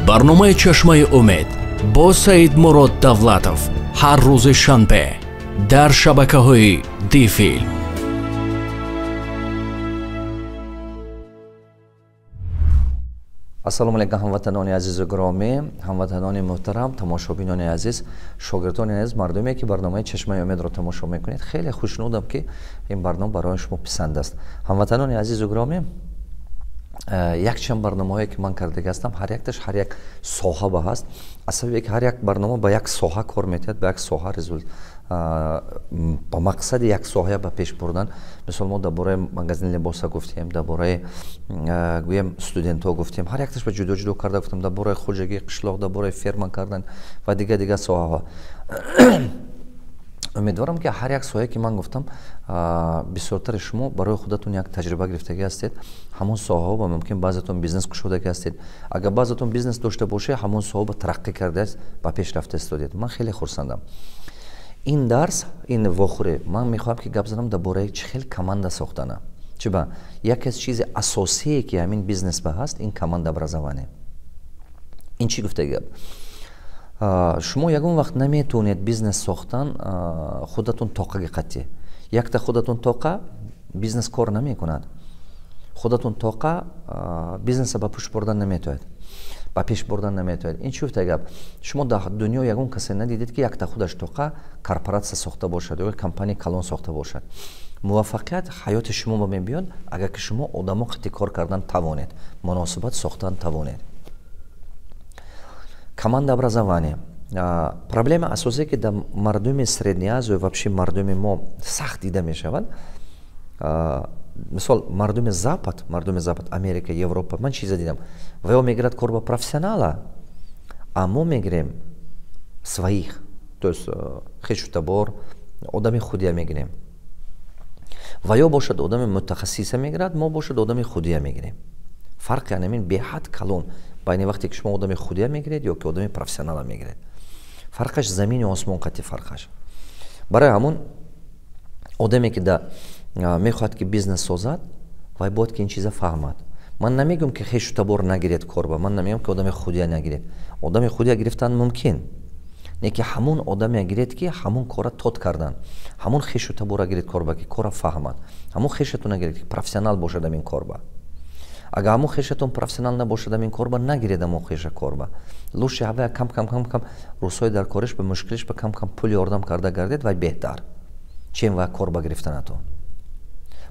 Барномаи Чашмаи умед бо Саидмурод Давлатов ҳар рӯзи шанбе дар шабакаҳои Дифилм. Ассалому алайкум, ҳамватанони азизу гиромӣ, ҳамватанони муҳтарам, тамошобинони азиз, шогирдони азиз, мардуме ки барномаи Чашмаи умедро тамошо мекунед. Хеле хушнудам, ки ин барнома барои шумо писанд аст. Ҳамватанони азизу гиромӣ, якчанд барномаҳое ки ман кардаги ҳастам, ҳар якташ ҳар як соҳа ба ҳаст. Аз сабабе ки ҳар як барнома ба як соҳа кор метиҳад, ба як соҳа результат, ба мақсади як соҳа ба пеш бурдан. Мисол, мо дар бораи магазини либоса гуфтем, дар бораи, гӯем, студентҳо гуфтем, ҳар якташ ба ҷудо ҷудо карда гуфтем, дар бораи хоҷагии қишлоқ, дар бораи ферма кардан ва дигар дигар соҳаҳо. Умедворам, ки ҳар як соҳае ки ман гуфтам, бисёртари шумо барои худатон як таҷриба гирифтагӣ ҳастед. Ҳамон соҳаҳо ба мумкин баъзетон бизнес кушодагӣ ҳастед. Агар баъзетон бизнес дошта бошед, ҳамон соҳа ба тараққӣ кардааст, ба пеш рафта истодед. Ман хеле хурсандам. Ин дарс, ин вохӯрӣ, ман мехоҳам, ки гап занам дар бораи чӣ хел команда сохтана. Чиба яке аз чизи асосие, ки ҳамин бизнес ба ҳаст, ин командообразование. Ин чӣ гуфта гап? Шумо ягон вақт наметавонед бизнес сохтан худатон тоқаги қатъӣ. Якта худатон тоқа бизнес кор намекунад. Худатон тоқа бизнеса ба пушт бурдан наметавонед, ба пеш бурдан наметавонед. Ин чӣ гуфта гап? Шумо дар дунё ягон касе надидед, ки якта худаш тоқа корпоратсия сохта бошад ё компания калон сохта бошад. Муваффақият ҳаёти шумо ба мебиёд, агар ки шумо одамо қатъи кор кардан тавонед, муносибат сохтан тавонед. Командообразование. Проблема асосие, ки дар мардуми Средняя Азия, вообще мардуми мо сахт дида мешавад. Мисол, мардуми Запад, Америка, Европа, ман чиза дидам: ваё мегирад кор ба профессионала, а мо мегирем своих, то есть хешу табор, одами худия мегирем. Ва ё бошад, одами мутахассиса мегирад, мо бошад, одами худия мегирем. Фарқи анамин беҳад калон байни вақте ки шумо одами худия мегиред ё ки одами профессионала мегиред. Фарқаш замини осмон қатъи фарқаш. Барои ҳамун одаме, ки да мехоҳад, ки бизнес созад, вай бояд ки ин чиза фаҳмад. Ман намегӯям, ки хешу табор нагиред корба, ман намегӯям, ки одами худия нагиред. Одами худия гирифтан мумкин, не ки ҳамун одаме гиред, ки ҳамун кора тот кардан. Ҳамун хешу табора гиред корба, ки кора фаҳмад. Ҳамун хешатона гиред, ки профессионал бошад ин корба. Агар ҳамун хешатон профессионал набошад ин корба, нагиред ҳамун хеша корба. Лучше ҳавая кам кам кам кам рӯзҳои дар кориш ба мушкилиш ба кам кам пул ёрдам карда гардед, вай беҳтар, чем вай корба гирифтанатон.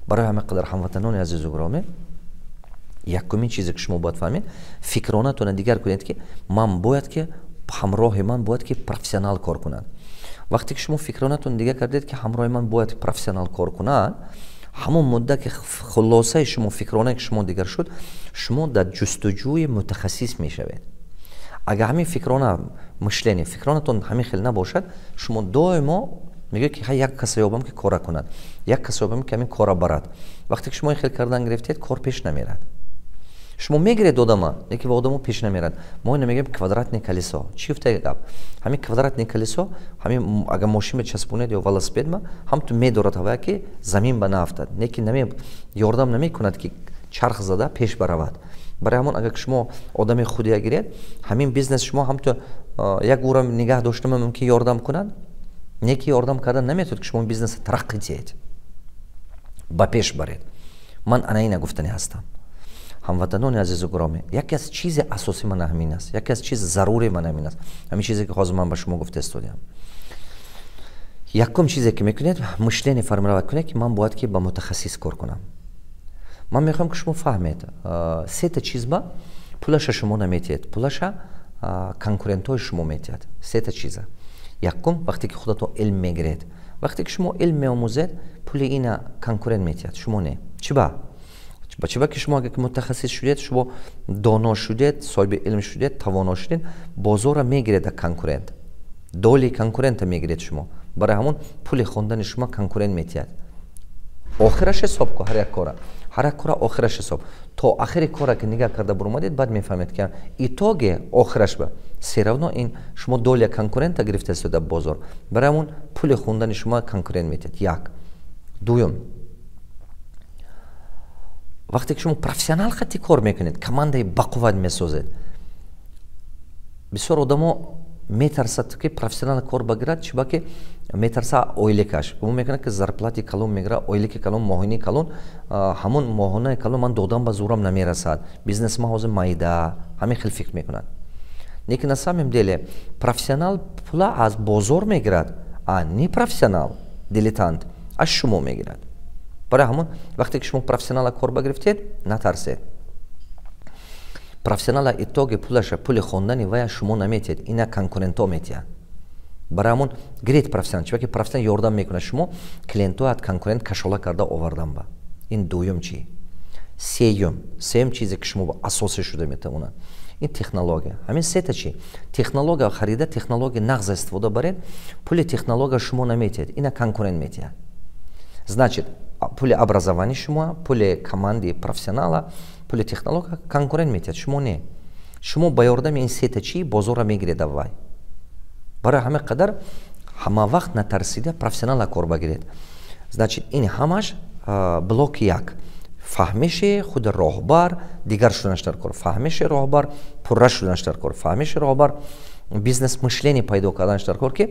Барои ҳама қадар, ҳамватанони азизу гиромӣ, якумин чизе, ки шумо бояд фаҳмед, фикронатона дигар кунед, ки ман бояд ки ҳамроҳи ман бояд ки профессионал кор кунад. Вақте ки шумо фикронатон дигар кардед, ки ҳамроҳи ман бояд профессионал кор кунад, ҳамон муддат ки хулосаи шумо, фикронае ки шумо дигар шуд, шумо дар ҷустуҷӯи мутахассис мешавед. Агар ҳамин фикрона, мышление, фикронатон ҳамин хел набошад, шумо доимо мегӯед, ки ҳа, як касе ёбам, ки кора кунад, як касе ёбам, ки ҳамин кора барад. Вақте ки шумо ин хел кардан гирифтед, кор пеш намерад. Шумо мегиред одама, лекин ва одамо пеш намерад. Мо ина мегӯем квадратное колесо. Чӣ гуфта гап? Ҳамин квадратное колесо, ҳамин агар мошин мечаспонед ё велосипедма, ҳамту медорад ҳавая, ки замин ба наафтад, лекин наме ёрдам намекунад, ки чарх зада пеш баравад. Барои ҳамон, агар шумо одами худия гиред, ҳамин бизнес шумо ҳамту як ура нигаҳ доштама мумкин ёрдам кунад, не ки ёрдам кардан наметавонад, ки шумо бизнеса тараққӣ диҳед, ба пеш баред. Ман ана ина гуфтани ҳастам. Ҳамватанони азизу гиромӣ, яке аз чизи асосӣ ман ҳамин аст, яке аз чизи зарури ман ҳамин аст, ҳамин чизе, ки ҳозир ман ба шумо гуфта истодиам. Якум чизе, ки мекунед, мышление формировать кунед, ки ман бояд ки ба мутахассис кор кунам. Ман мехоҳам, ки шумо фаҳмед: сета чиз ба пулаша шумо наметиҳед, пулаша конкурентҳои шумо метиҳад. Сета чиза. Якум, вақте ки худатон илм мегиред. Вақте ки шумо илм меомӯзед, пули ина конкурент метиҳад, шумо не. Чиба? Чиба ки шумо агар ки мутахассис шудед, шумо доно шудед, соҳиби илм шудед, тавоно шудед, бозорро мегиред аз конкурент, доли конкурента мегиред шумо. Барои ҳамон пули хондани шумо конкурент метиҳад. Охираш ҳисоб ку ҳар як кора, ҳар як кора охираш ҳисоб. То охири кора ки нигаҳ карда буромадед, баъд мефаҳмед, ки итоге охираш ба всё равно ин шумо доля конкурента гирифта истода бозор. Барои ҳамон пули хондани шумо конкурент метиҳад. Як. Дуюм, вақте ки шумо профессионал хатти кор мекунед, командаи бақувват месозед. Бисёр одамо метарсад, ки профессионал кор багирад, чиба ки метарса ойликаш. Гумон мекунад, ки зарплати калон мегирад, ойлики калон, моҳини калон, ҳамон моҳонаи калон ман додам, ба зӯрам намерасад, бизнеси ман ҳозир майда, ҳамин хел фикр мекунад. Лекин на самом деле профессионал пула аз бозор мегирад, а не профессионал дилетант аз шумо мегирад. Барои ҳамон, вақте ки шумо профессионала кор багирифтед, натарсед. Профессионала итоги пулаша, пули хондани вая шумо наметиҳед, ина конкурентҳо метиҳанд. Барои ҳамон гиред профессионал, чунки профессионал ёрдам мекунад шумо клиентҳо аз конкурент кашола карда овардан. Ба ин дуюм чи. Сеюм чизе, ки шумо асосӣ шуда метавонад, ин технология. Ҳамин сета чи: технология харида, технология нағз истифода баред. Пули технология шумо наметиҳед, ина конкурент метиҳад. Значит, пули образование шумо, пули команди профессионала, пули технология конкурент метиҳад, шумо не. Шумо ба ёрдами ин сета чи бозорро мегиред аввай. Барои ҳама қадар ҳама вақт натарсида профессионала кор багиред. Значит, ин ҳамаш блоки як: фаҳмиши худи роҳбар дигар шуданаш дар кор, фаҳмиши роҳбар пурра шуданаш дар кор, фаҳмиши роҳбар бизнес мышление пайдо карданаш дар кор, ки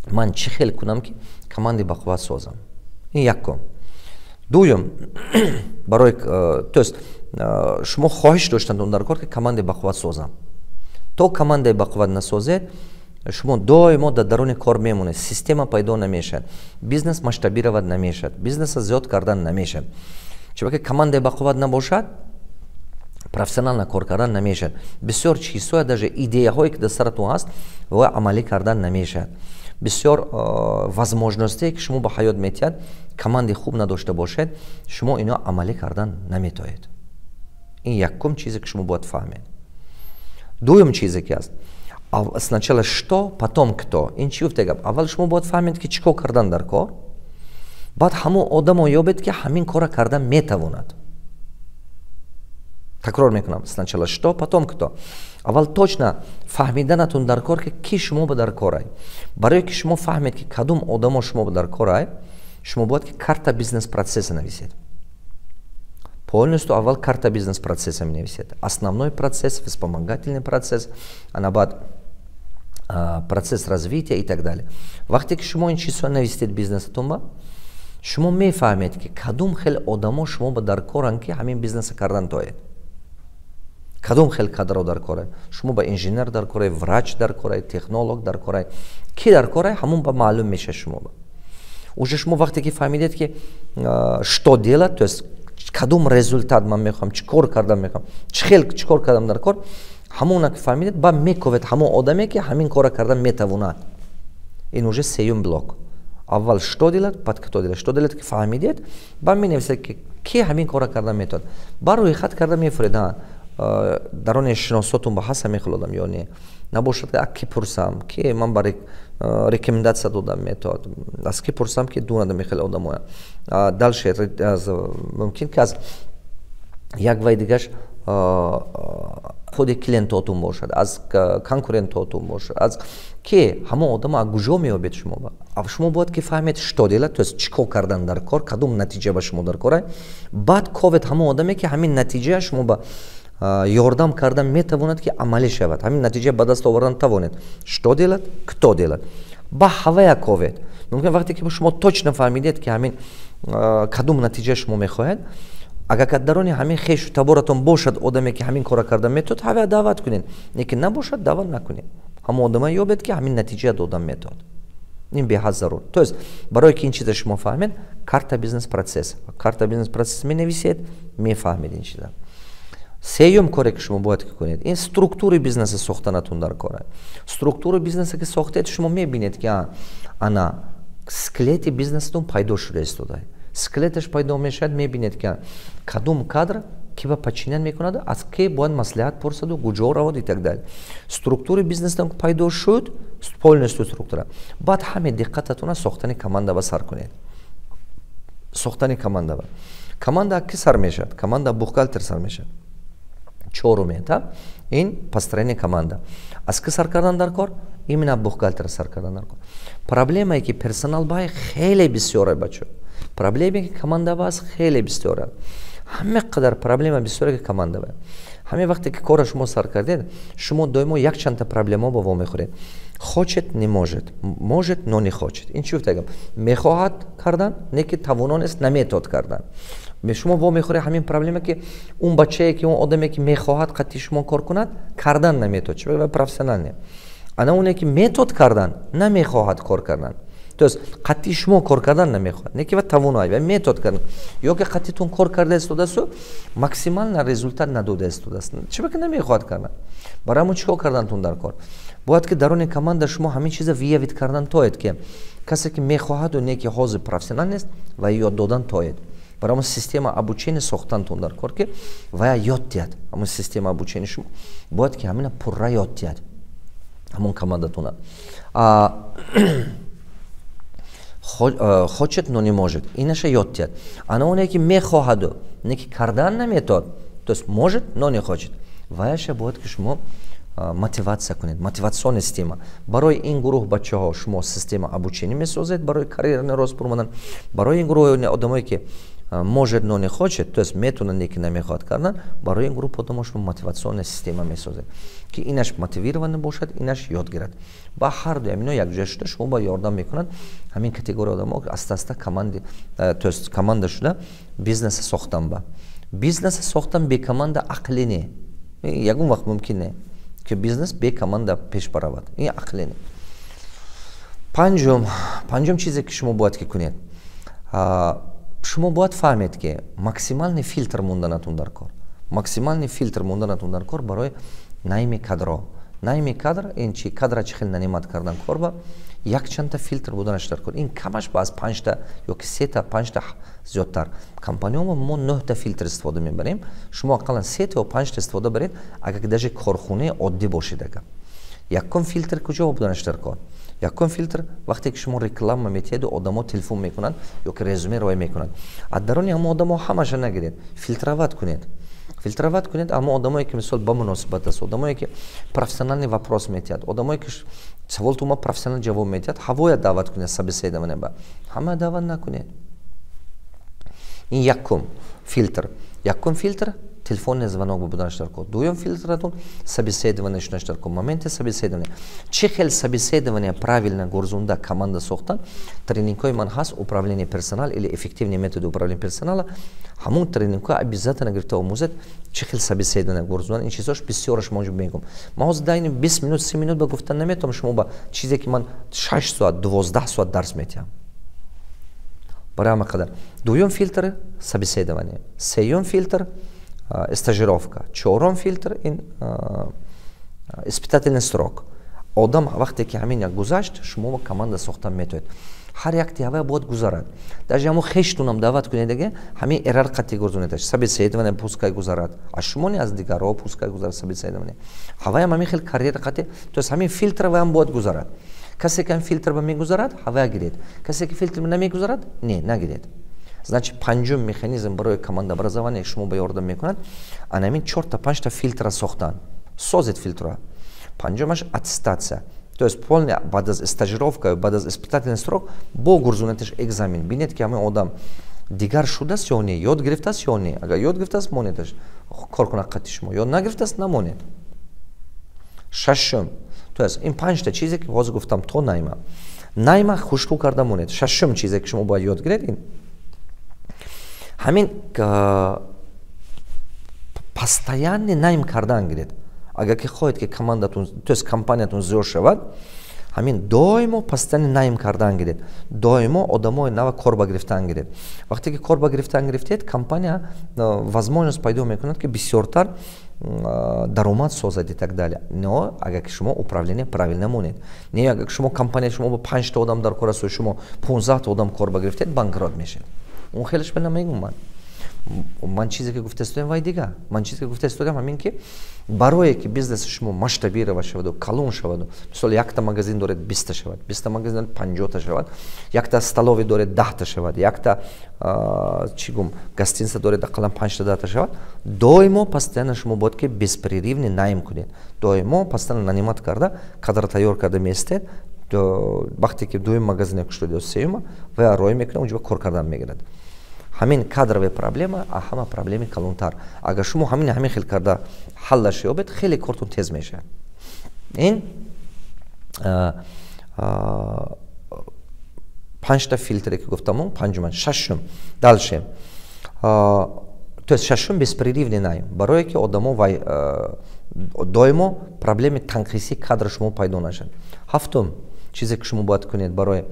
ман чӣ хел кунам, ки команди бақувват созам. Ин якум. Дуюм, барои, то есть, шумо хоҳиш доштанд дар кор, ки командаи бақувват созам. То командаи бақувват насозед, шумо доимо дар даруни кор мемонед, система пайдо намешавад, бизнес масштабировать намешавад, бизнеса зиёд кардан намешавад. Чунки командаи бақувват набошад, профессионально кор кардан намешавад, бисёр чизҳое, даже идеяҳое, ки дар саратон ҳаст, ва амалӣ кардан намешавад. Бисёр возможностие, ки шумо ба ҳаёт метиҳад, командаи хуб надошта бошед, шумо ино амалӣ кардан наметоед. Ин якум чизе, ки шумо бояд фаҳмед. Дуюм чизе, ки аст: сначала что, потом кто. Ин чӣ гуфта гап? Аввал шумо бояд фаҳмед, ки чӣ кор кардан дар кор, баъд ҳамон одамо ёбед, ки ҳамин кора кардан метавонад. Такрор мекунам: сначала что, потом кто. Аввал точно фаҳмиданатон дар кор, ки ки шумо ба дар корай. Барое ки шумо фаҳмед, ки кадом одамо шумо ба дар корай, шумо бояд ки карта бизнес процесса нависед полностью. Аввал карта бизнес процесса менависед: основной процесс, вспомогательный процесс, ана баъд процесс развития и так далее. Вақте ки шумо ин чизҳо нависед бизнесатон ба, шумо мефаҳмед, ки кадом хел одамо шумо ба дар коранд, ки ҳамин бизнеса кардан тоед, кадом хел кадро дар корай шумо ба: инженер дар корай, врач дар корай, технолог дар корай, ки дар корай, ҳамон ба маълум мешавад шумо ба. Уже шумо вақте ки фаҳмидед, ки что делать, то есть кадом результат ман мехоҳам, чӣ кор кардан мехоҳам, чӣ хел чӣ кор кардам дар кор, ҳамона ки фаҳмидед, ба мековед ҳамон одаме, ки ҳамин кора кардан метавонад. Ин уже сеюм блок. Аввал что делать, баъд кто делать. Что делать ки фаҳмидед, ба менависед, ки ки ҳамин кора кардан метавонад, ба рӯйхат карда мефуред: дар оне шиносотун ба ҳаст ҳамин хел одам ё не, набошад, ки пурсам, ки ман ба рекомендация додам метавад, аз ки пурсам, ки дунад ҳамин хел одамоя. Дальше мумкин ки аз як вай дигаш худи клиентотун бошад, аз конкурентотун бошад, аз ки ҳамон одамо аз куҷо меёбед. Шумо ба шумо бояд ки фаҳмед что делать, то есть чӣ кор кардан дар кор, кадом натиҷа ба шумо дар кора, баъд ковед ҳамон одаме, ки ҳамин натиҷа шумо ба ёрдам кардан метавонад, ки амалӣ шавад, ҳамин натиҷа ба даст овардан тавонед. Что делать, кто делать, ба ҳавая ковед. Мумкин вақте ки шумо точно фаҳмидед, ки ҳамин кадом натиҷа шумо мехоҳед, агар ка дарони ҳамин хешу таборатон бошад одаме, ки ҳамин кора карда метавонад, ҳавая даъват кунед. Лекин набошад, даъват накунед. Ҳамон одама ёбед, ки ҳамин натиҷа додан метавонад. Ин беҳад зарур. То есть барое ки ин чиза шумо фаҳмед, карта бизнес процесс, карта бизнес процесс менависед, мефаҳмед ин чиза. Сеюм коре, ки шумо бояд ки кунед, ин структураи бизнеса сохтанатон дар кора. Структураи бизнеса ки сохтед, шумо мебинед, ки ана скелети бизнесатон пайдо шуда истода. Скелеташ пайдо мешавад, мебинед, ки кадом кадр ки ба подчинять мекунад, аз ке бояд маслиҳат пурсаду куҷо равад и так далее. Структураи бизнесатон пайдо шуд, полностью структура, баъд ҳаме диққататона сохтани команда ба сар кунед. Сохтани команда ба, команда ки сар мешавад? Команда бухгалтер сар мешавад. Чорум этап ин построение команда. Аз ки сар кардан дар кор? Именно бухгалтер сар кардан дар кор. Проблемае, ки персонал бай, хеле бисёре, бачо. Проблеме, ки команда ба аст, хеле бисёре. Ҳама қадар проблема бисёре, ки команда бай. Ҳамин вақте ки кора шумо сар кардед, шумо доимо якчандта проблема ба вомехӯред: хочет, не может, может, но не хочет. Ин чӣ гуфтагам? Мехоҳад кардан, не ки тавоно нест, наметод кардан. Шумо вомехӯред ҳамин проблема, ки он бачае, ки он одаме, ки мехоҳад қатъи шумо кор кунад, кардан наметод, чӣ профессионал не. Ана оне, ки метод кардан, намехоҳад кор кардан, то есть қатъи шумо кор кардан намехоҳад, не ки ва тавонои ва метод кардан, ё ки қатъитон кор карда истодасту максимально результат надода истодааст, чиба ки намехоҳад кардан. Барои ҳамон чӣ кор кардантун дар кор? Бояд ки даруни команда шумо ҳамин чиза выявить кардан тоед, ки касе, ки мехоҳаду не ки ҳозир профессионал нест, ва ёд додан тоед. Барои ҳамон система обучения сохтантун дар кор, ки вая ёд диҳад. Ҳамон система обучения шумо бояд ки ҳамина пурра ёд диҳад ҳамон командатуна. Хочет, но не может, инаша ёд диҳад. Ана оне, ки мехоҳаду не ки кардан наметод, то есть может, но не хочет, ваяша бояд ки шумо мотивация кунед, мотивационная система. Барои ин гурӯҳ бачаҳо шумо система обучения месозед барои карьерный рост бурмадан. Барои ин гурӯҳи одамое, ки может, но не хочет, то есть метавонад, не ки намехоҳад кардан, барои ин гурӯҳ одамо шумо мотивационная система месозед, ки инаш мотивированный бошад, инаш ёд гирад. Ба ҳар дуям ино якҷоя шуда шумо ба ёрдам мекунанд. Ҳамин категория одамо аста аста команди, то есть команда шуда бизнеса сохтан. Ба бизнеса сохтан бе команда ақлӣ не, ягон вақт мумкин не, ки бизнес бе команда пеш баравад, ин ақлӣ не. Панҷум чизе, ки шумо бояд ки кунед: шумо бояд фаҳмед, ки максимальный фильтр монданатун дар кор, максимальный фильтр монданатун дар кор барои найми кадро. Найми кадр ин чи? Кадра чӣ хел нанимать кардан кор ба якчандта фильтр буданаш дар кор. Ин камаш ба аз панҷта ё ки сета, панҷта зиёдтар. Компаниямо мо нӯҳта фильтр истифода мебарем, шумо ақаллан сета ё панҷта истифода баред, агар даже корхонаи оддӣ бошед. Агар якум фильтр куҷо буданаш дар кор? Якум фильтр: вақте ки шумо реклама метиҳеду одамо телефон мекунанд ё ки резюме роя мекунанд, аз дарони ҳамо одамо ҳамаша нагиред, фильтровать кунед. Фильтровать кунед аммо одамое, ки мисол ба муносибат аст, одамое, ки профессиональный вопрос метиҳад, одамое, ки саволтума профессионал ҷавоб метиҳад, ҳавоя даъват кунед собеседование ба, ҳама даъват накунед. Ин якум фильтр. Якум фильтр телефонный звонок буданаш дар кор. Дуюм фильтратун собеседование шунаш дар кор. Моменти собеседование, чӣ хел собеседование правильно гурзунда команда сохтан, тренингҳои ман ҳаст, «Управление персонал» или «Эффективные методы управления персонала». Ҳамон тренингҳо обязательно гирифта омӯзед, чӣ хел собеседование гурзундан. Ин чизош бисёраш мо мегӯм. Ман ҳозир дар ин 20 минут, 30 минут ба гуфтан наметавонам шумо ба чизе, ки ман 6 соат, 12 соат дарс метиҳам. Барои ҳама қадар дуюм фильтр собеседование, сеюм фильтр стажировка, чорум фильтр ин испытательный срок. Одам вақте ки ҳамин як гузашт, шумо команда сохта метавонед. Ҳар як тиҳавая бояд гузарад, даже ҳамо хештунам даъват кунед, ҳамин эрар қатъи гузонедаш, собеседование пускай гузарад, аз шумо не, аз дигарҳо пускай гузарад собеседование. Ҳаваям ҳамин хел карьера қатъи, то есть ҳамин фильтр ваям бояд гузарад. Касе, ки ҳамин фильтр ба мегузарад, ҳавая гиред, касе, ки фильтр намегузарад, не, нагиред. Значит, панҷум механизм барои командообразование шумо ба ёрдам мекунад анамин чорта, панҷта фильтра сохтан. Созед фильтра. Панҷумаш аттестация, то есть полный баъд аз стажировка, баъд аз испытательный срок бо гурзунаташ экзамен, бинед, ки ҳамин одам дигар шудааст ё не, ёд гирифтааст ё не. Агар ёд гирифтааст, монедаш кор кунад қатъи шумо, ёд нагирифтааст, намонед. Шашум, то есть ин панҷта чизе, ки ҳозир гуфтам, то найма хушрӯ карда монед. Шашум чизе, ки шумо бояд ёд гиред, ин ҳамин постоянный найм кардан гиред. Агар ки хоҳед, ки командатун, то есть компаниятун зиёд шавад, ҳамин доимо постоянно найм кардан гиред, доимо одамои нава кор ба гирифтан гиред. Вақте ки кор ба гирифтан гирифтед, компания возможность пайдо мекунад, ки бисёртар даромад созад и так далее. Но агар ки шумо управление правильно монед, не агар шумо компания шумо бо панҷта одам дар кор асту шумо 15та одам кор ба гирифтед, банкрот мешед. Он хелеш ба намегум ман. Ман чизе, ки гуфта истодам, вай дига. Ман чизе, ки гуфта истодам, ҳамин ки барое ки бизнеси шумо масштабировать шаваду калон шаваду, мисол, якта магазин доред, 20та шавад, 20та магазин доред, 50та шавад, якта столовый доред, 10та шавад, якта, чӣ гум, гостиница доред, ақаллан панҷта, 10та шавад, доимо постоянно шумо бояд ки беспрерывный найм кунед, доимо постоянно нанимать карда, кадр тайёр карда меистед. Вақте ки дуюм магазине кушодед ё сеюма, вай роӣ мекунад, унҷо кор кардан мегирад. Ҳамин кадровая проблема ҳама проблеми калонтар. Агар шумо ҳамин хел карда ҳаллаш ёбед, хеле кортон тез мешавад. Ин панҷта филтре, ки гуфтамон, панҷуман. Шашум, дальше, то есть шашум, беспрерывный найм, барое ки одамо вай доимо проблеми танқисии кадр шумо пайдо нашад. Ҳафтум чизе, ки шумо бояд кунед барои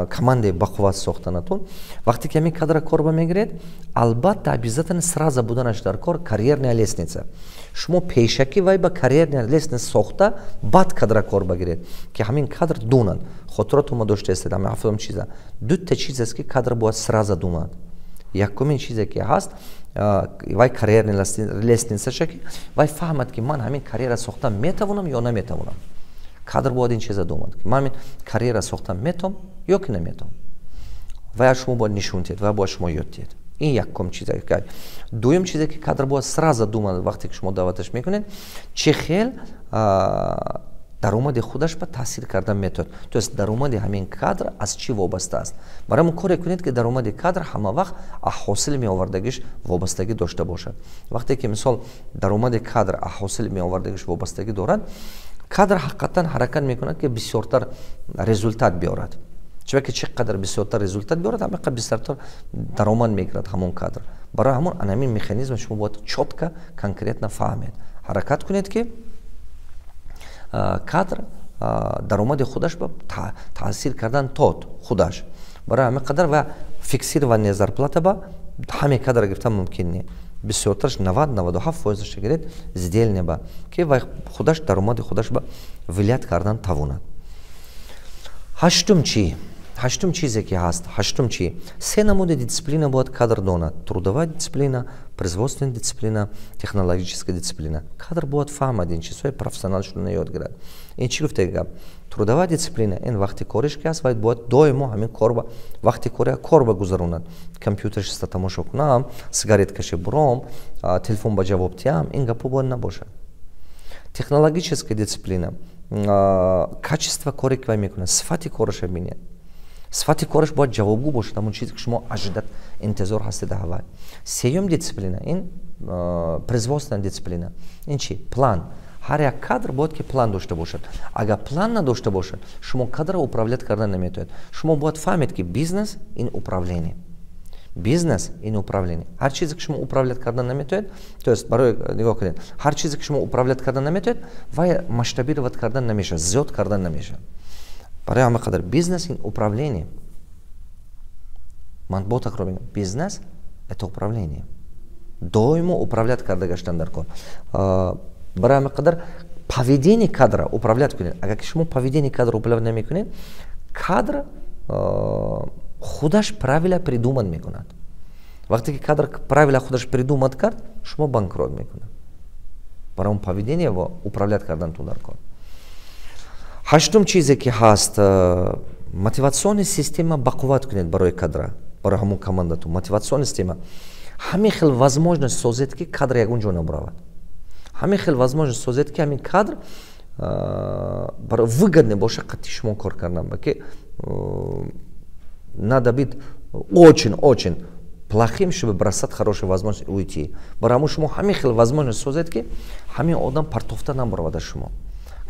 командаи бақувват сохтанатон: вақте ки ҳамин кадра корба мегиред, албатта, обязательно сразу буданаш дар кор карьерная лестница. Шумо пешакӣ вай ба карьерная лестница сохта, баъд кадра кор багиред, ки ҳамин кадр дунад. Хотиратонма дошта истед ҳамин ҳафтум чиза. Дута чиз аст, ки кадр бояд сразу дунад. Якумин чизе, ки ҳаст, вай карьерная лестницаша, ки вай фаҳмад, ки ман ҳамин карьера сохта метавонам ё наметавонам. Кадр бояд ин чиза думад, ки ман ҳамин карьера сохта метавонам ё ки наметавонам. Вай шумо бояд нишон диҳед, вай бояд шумо ёд диҳед. Ин якум чизе. Дуюм чизе, ки кадр бояд сразу думад, вақте ки шумо даъваташ мекунед, чӣ хел даромади худаш ба таъсир кардан метавонад, то есть даромади ҳамин кадр аз чӣ вобаста аст. Барои мо коре кунед, ки даромади кадр ҳама вақт аз ҳосили меовардагиш вобастагӣ дошта бошад. Вақте ки, мисол, даромади кадр аз ҳосили меовардагиш вобастагӣ дорад, кадр ҳақиқатан ҳаракат мекунад, ки бисёртар результат биёрад, чунки чӣ қадар бисёртар результат биёрад, ҳама қадар бисёртар даромад мегирад ҳамон кадр. Барои ҳамон анамин механизм шумо бояд чётко, конкретно фаҳмед. Ҳаракат кунед, ки кадр даромади худаш ба таъсир кардан тод худаш. Барои ҳамин қадар ва фиксированная зарплата ба ҳаме кадр гирифтан мумкин не. Бисёртараш, 90-97 фоизаша гиред сдельный ба, ки вай худаш даромади худаш ба влиять кардан тавонад. Ҳаштум чӣ? Ҳаштум чизе, ки ҳаст, ҳаштум чӣ? Се намуди дисциплина бояд кадр донад: трудовая дисциплина, производственная дисциплина, технологическая дисциплина. Кадр бояд фаҳмад ин чизҳои, профессионал шудана ёд гирад. Ин чӣ гуфта гап? Трудовая дисциплина — ин вақти кориш ки аст, вай бояд доимо ҳамин корба, вақти кори корба гузаронад. Компютер шиста тамошо кунам, сигарет каши буром, телефон ба ҷавоб диҳам, ин гапҳо бояд набошад. Технологическая дисциплина — качество коре, ки вай мекунад, сифати кораша бинед. Сифати кораш бояд ҷавобгӯ бошад ҳамон чизе, ки шумо ожидать, интизор ҳастед ҳавай. Сеюм дисциплина — ин производственная дисциплина. Ин чи? План. Ҳар як кадр бояд ки план дошта бошад. Агар план надошта бошад, шумо кадрро управлять кардан наметавонед. Шумо бояд фаҳмед, ки бизнес — ин управление, бизнес — ин управление. Ҳар чизе, ки шумо управлять кардан наметавонед, то есть барои нигоҳ кунед, ҳар чизе, ки шумо управлять кардан наметавонед, вай масштабировать кардан намешавад, зиёд кардан намешавад. Барои ҳама қадар бизнес — ин управление. Ман бо такрор мегӯям: бизнес — это управление. Доимо управлять карда гаштан дар кор. Барои ҳама қадар поведение кадра управлять кунед. Агар ки шумо поведение кадра управлять намекунед, кадр худаш правила придумать мекунад. Вақте ки кадр правила худаш придумать кард, шумо банкрот мекунад. Барои он поведение управлять кардантон дар кор. Ҳаштум чизе, ки ҳаст: мотивационная система бақувват кунед барои кадра, барои ҳамон командатон. Мотивационная система: ҳамин хел возможность созед, ки кадр ягон ҷо набуравад. Ҳамин хел возможность созед, ки ҳамин кадр барои выгодно боша қатъи шумо кор кардан, ба ки надо быть очень, очень плохим, чтобы бросать хорошую возможность, уйти. Барои ҳамон шумо ҳамин хел возможность созед, ки ҳамин одам партофта набуравад аз шумо,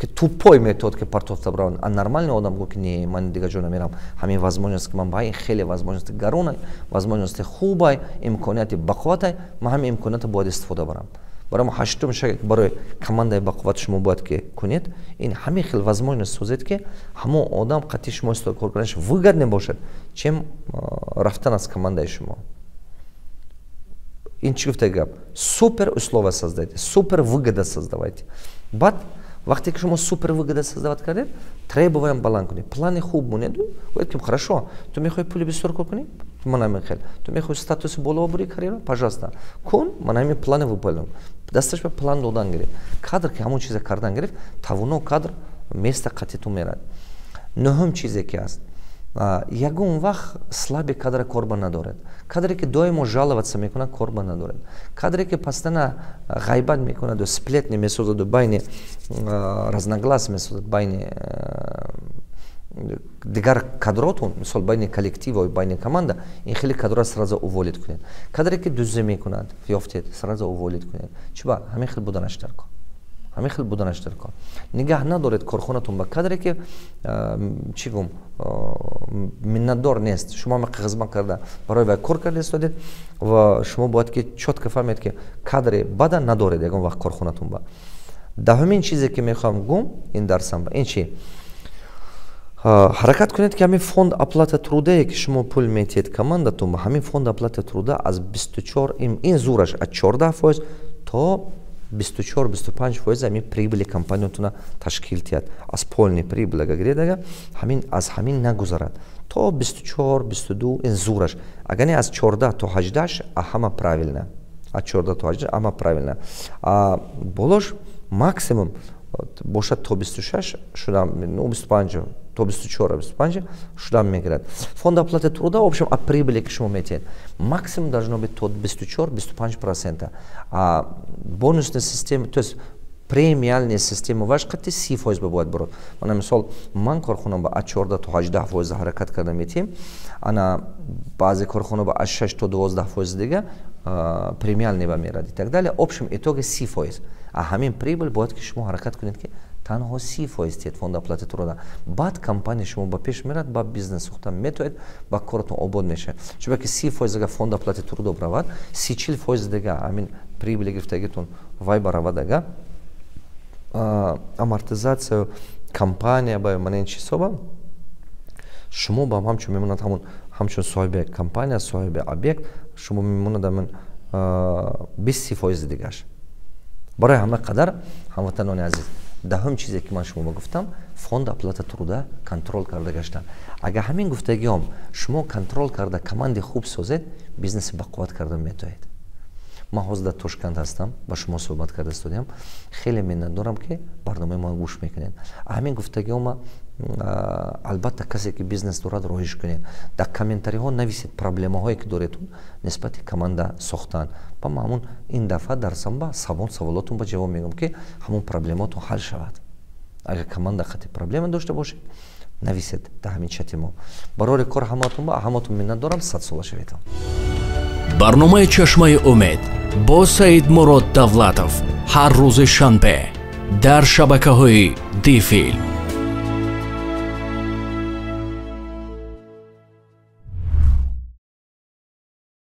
ки тупой метод, ки партофта браванд, а нормальный одам гӯ, ки не, ман дигар ҷо намерам, ҳамин возможность, ки ман ба ин хеле возможности гаронай, возможности хубай, имконияти бақувватай, ман ҳамин имкониятро бояд истифода барам. Барои мо ҳаштум шаг барои командаи бақувват шумо бояд ки кунед ин: ҳамин хел возможность созед, ки ҳамон одам қатъи шумо кор карданаш выгодне бошад, чем рафтан аз командаи шумо. Ин чӣ гуфта гап? Супер условия создайте, супер выгода создавайте. Баъд вақте ки шумо супер выгода создавать кардед, требованиям баланд кунед, плани хуб монед. Гӯед, ки хорошо, ту мехоҳӣ пули бисёр кор кунӣ, ман ҳамин хел, ту мехоҳӣ статуси боло бурӣ, карьера, пожалуйста, кун, ман ҳамин плани выполню. Дасташ ба план додан гирифт. Кадр ки ҳамон чиза кардан гирифт, тавоно кадр места қатъи ту мерад. Нуҳум чизе, ки аст: ягон вақт слабый кадра корба надорад. Кадре, ки доимо жаловаться мекунад, корба надорад. Кадре, ки постоянно ғайбат мекунаду сплетни месозаду, байни разноглас месозад, байни Дигар кадротун, мисол, байни коллектив байни команда, ин хеле кадро сразу уволить кунед. Кадре ки дуздӣ мекунад, ёфтед, сразу уволить кунед. Чиба ҳамин хел буданаш дар кор, ҳамин хел буданаш дар кор. Нигаҳ надоред корхонатон ба кадре ки, чӣ гум, миннатдор нест. Шумо ҳама хизмат карда, барои вай кор карда истодед ва шумо бояд ки чётко фаҳмед, ки кадре бада надоред ягон вақт корхонатон ба. Даҳумин чизе ки мехоҳам гум ин дарсам, ин чи? Ҳаракат кунед, ки ҳамин фонд оплата труда е ки шумо пул метиҳед командатон, ҳамин фонд оплата труда аз 24, ин зураш, аз 14% то 24-25% ҳамин прибыли компаниятона ташкил тиҳад. Аз полный прибыль ага гиред, ага ҳамин аз ҳамин нагузарад, то 24, 22, ин зураш. Агар не, аз 14 то 18 ҳама правильно, аз 14 то 18 ҳама правильно. Болош максимум бошад то 26 шудам, ну, 25, то 24, 25 шудам мегирад. Фонд оплаты труда, в общем, от прибыли, ки шумо метиҳед, максимум должно быть то 24, 25%. А бонусная система, то есть премиальная система ваш қати 30% ба бояд бурод. Мана, мисол, ман корхона ба аз 14 то 18% ҳаракат карда метиҳем. Ана баъзе корхона ба аз 6 то 12% дига премиальный ба мерад и так далее. Общем итоге 30%. А ҳамин прибыль бояд ки шумо ҳаракат кунед, ки танҳо 30% тиҳед фонд оплаты труда. Баъд компания шумо ба пеш мерад, ба бизнес сохта метоед, ба коратон обод мешавад. Чунки 30% ага фонд оплаты труда равад, 30-40% дига ҳамин прибыли гирифтагитон вай баравад, ага амортизация компания ба мана ин чизҳоба, шумо ба ҳамчун мемонад, ҳамун ҳамчун соҳиби компания, соҳиби объект шумо мемонад ҳамин 20-30% дигаш. Барои ҳама қадар, ҳамватанони азиз, даҳум чизе ки ман шумо гуфтам, фонд оплата труда контроль карда гаштан. Агар ҳамин гуфтагиҳом шумо контроль карда, команди хуб созед, бизнеси бақувват карда метоед. Ман ҳозир дар Тошканд ҳастам, ба шумо суҳбат карда истодиам. Хеле миннатдорам, ки барномаи мо гӯш мекунед. Ҳамин гуфтагиҳома, албатта, касе ки бизнес дорад, роҳиш кунед. Дар комментариҳо нависед проблемаҳое ки доредтун нисбати команда сохтан. Ба ман ҳамун ин дафъа дарсам ба саволотун ба ҷавоб мегӯям, ки ҳамун проблемаотон ҳал шавад. Агар команда хати проблема дошта бошед, нависед дар ҳамин чати мо. Барори кор ҳамаатон, ба ҳамаатон миннат дорам. Садсола шаведон. Барномаи «Чашмаи умед» бо Саидмурод Давлатов ҳар рӯзи шанбе дар шабакаҳои Дифилм.